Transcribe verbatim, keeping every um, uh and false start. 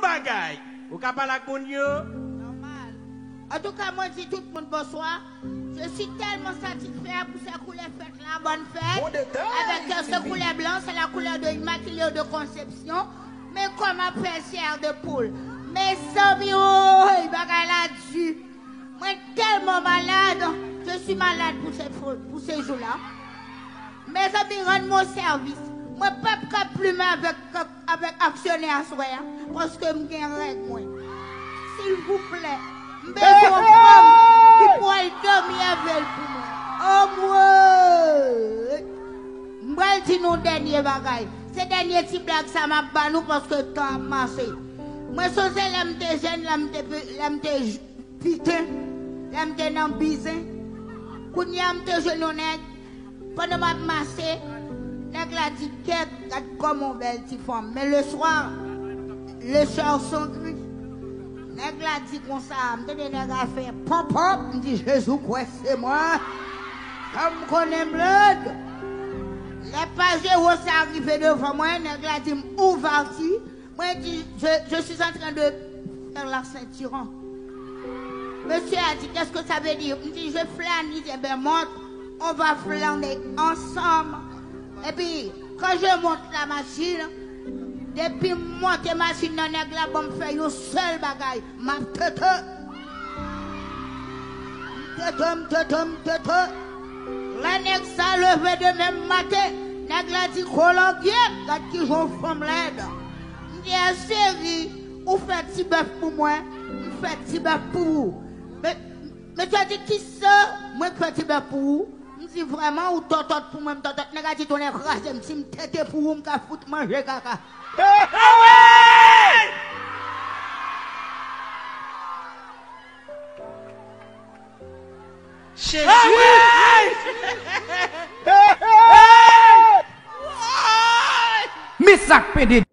Bagay. Ou ka pale ak moun yo? Normal. Antouka, mwen di tout moun bonswa. Je suis tellement satisfait pour ces couleurs fêtes là. Bonne fête. Bon détail. Avec euh, ce couleur blanc, c'est la couleur de Immaculée de Conception. Men kòman fè chè de poul. Mezanmi, woy, bagay la di. Mwen tèlman malad. Je suis malade pour ces, pour ces jours-là. Mezanmi, rann mwen sèvis. Mwen p ap ka plimen avèk, avèk aksyonè aswè a, paske m gen règ mwen. Silvouplè, m bezwen yon fanm ki pou al dòmi avè l pou mwen. Anmwey! M pral di nou dènye bagay. Se dènye ti blag sa m ap ba nou paske tan ap mache. Mwen sonje lè m te jèn, lè m te, lè m te j- piten, lè m te nan bizen. Kounye a m te jwenn yon nèg, pandan m ap mache, nèg la di, kèt, gad kòman w bèl ti fanm. Men le soir, les chars sont gris. Nèg la di konsa, m tande nèg la fè pòp pòp, m di, Jezi kwè se mwen. Kòm m konnen m lèd. Lè pajero sa rive devan mwen, nèg la di m, ouvèti. Mwen di, je, je suis en train de faire la ceinture. Mesye a di, qu'est-ce que ça veut dire? M di, je flâne, il dit, ben monte, on va flâner ensemble. Epi, quand je monte la machine, depi m monte machin nan, nèg la ban m fè yon sèl bagay, m ap tete. M tete, m tete, m tete. Lè nèg sa leve demen maten, nèg la di, kolongyèt, gad kijan w fanm lèd. M di, a cheri, ou fè ti bèf pou mwen, m fè ti bèf pou ou. Men, men sa di, kisa mwen k fè ti bèf pou ou? M di, vrèman, ou tòtòt pou mwen, m tòtòt. Nèg la di, tonnè kraze m, si m tete pou ou, m ka fout manje kaka. Awe! Jezi! Men sa k pede.